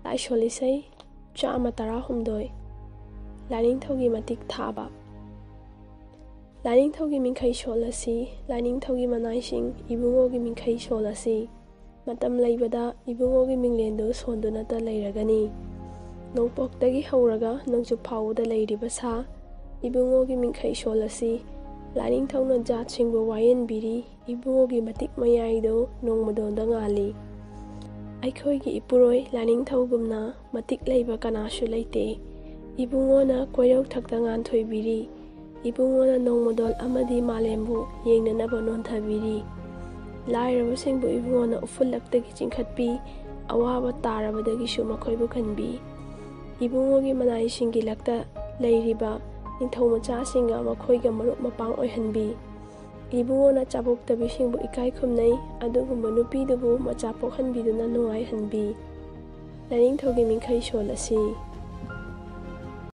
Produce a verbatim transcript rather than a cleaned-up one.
ꯂꯥꯏꯁꯣꯜ ꯏꯁꯩ ꯆꯥꯝꯃ ꯇꯔꯥꯍꯨꯝꯗꯣꯏ꯫ ꯂꯥꯏꯅꯤꯡꯊꯧꯒꯤ ꯃꯇꯤꯛ ꯊꯥꯕ꯫ ꯂꯥꯏꯅꯤꯡꯊꯧꯒꯤ ꯃꯤꯡꯈꯩ ꯁꯣꯜꯂꯁꯤ, ꯂꯥꯏꯅꯤꯡꯊꯧꯒꯤ ꯃꯅꯥꯏꯁꯤꯡ ꯏꯕꯨꯡꯉꯣꯒꯤ ꯃꯤꯡꯈꯩ ꯁꯣꯜꯂꯁꯤ꯫ ꯃꯇꯝ ꯂꯩꯕꯗ ꯏꯕꯨꯡꯉꯣꯒꯤ ꯃꯤꯡꯂꯦꯟꯗꯨ ꯁꯣꯟꯗꯨꯅꯇ ꯂꯩꯔꯒꯅꯤ꯫ ꯅꯣꯡꯄꯣꯛꯇꯒꯤ ꯍꯧꯔꯒ ꯅꯣꯡꯆꯨꯞ ꯐꯥꯎꯕꯗ ꯂꯩꯔꯤꯕ ꯁꯥ ꯏꯕꯨꯡꯉꯣꯒꯤ ꯃꯤꯡꯈꯩ ꯁꯣꯜꯂꯁꯤ꯫ ꯂꯥꯏꯅꯤꯡꯊꯧꯅ ꯖꯥꯠꯁꯤꯡꯕꯨ ꯋꯥꯌꯦꯟꯕꯤꯔꯤ, ꯏꯕꯨꯡꯉꯣꯒꯤ ꯃꯇꯤꯛ ꯃꯌꯥꯏꯗꯨ ꯅꯣꯡꯃꯗꯣꯟꯗ ꯉꯥꯜꯂꯤ꯫ ꯑꯩꯈꯣꯏꯒꯤ ꯏꯄꯨꯔꯣꯏ ꯂꯥꯏꯅꯤꯡꯊꯧꯒꯨꯝꯅ ꯃꯇꯤꯛ ꯂꯩꯕ ꯀꯅꯥꯁꯨ ꯂꯩꯇꯦ꯫ ꯏꯕꯨꯡꯉꯣꯅ ꯀꯣꯏꯔꯧ ꯊꯛꯇ ꯉꯥꯟꯊꯣꯏꯕꯤꯔꯤ꯫ ꯏꯕꯨꯡꯉꯣꯅ ꯅꯣꯡꯃꯗꯣꯜ ꯑꯃꯗꯤ ꯃꯥꯂꯦꯝꯕꯨ ꯌꯦꯡꯅꯅꯕ ꯅꯣꯟꯊꯕꯤꯔꯤ꯫ ꯂꯥꯏꯔꯕꯁꯤꯡꯕꯨ ꯏꯕꯨꯡꯉꯣꯅ ꯎꯐꯨꯜꯂꯛꯇꯒꯤ ꯆꯤꯡꯈꯠꯄꯤ, ꯑꯋꯥꯕ ꯇꯥꯔꯕꯗꯒꯤꯁꯨ ꯃꯈꯣꯏꯕꯨ ꯀꯟꯕꯤ꯫ ꯏꯕꯨꯡꯉꯣꯒꯤ ꯃꯅꯥꯏꯁꯤꯡꯒꯤ ꯂꯛꯇ ꯂꯩꯔꯤꯕ ꯅꯤꯡꯊꯧ ꯃꯆꯥꯁꯤꯡꯒ ꯃꯈꯣꯏꯒ ꯃꯔꯨꯞ ꯃꯄꯥꯡ ꯑꯣꯏꯍꯟꯕꯤ꯫ ꯏꯕꯨꯡꯉꯣꯅ ꯆꯥꯕꯣꯛꯇꯕꯤꯁꯤꯡꯕꯨ ꯏꯀꯥꯏ ꯈꯨꯝꯅꯩ, ꯑꯗꯨꯒꯨꯝꯕ ꯅꯨꯄꯤꯗꯨꯕꯨ ꯃꯆꯥ ꯄꯣꯛꯍꯟꯕꯤꯗꯨꯅ ꯅꯨꯡꯉꯥꯏꯍꯟꯕꯤ꯫ ꯂꯥꯏꯅꯤꯡꯊꯧꯒꯤ ꯃꯤꯡꯈꯩ ꯁꯣꯜꯂꯁꯤ꯫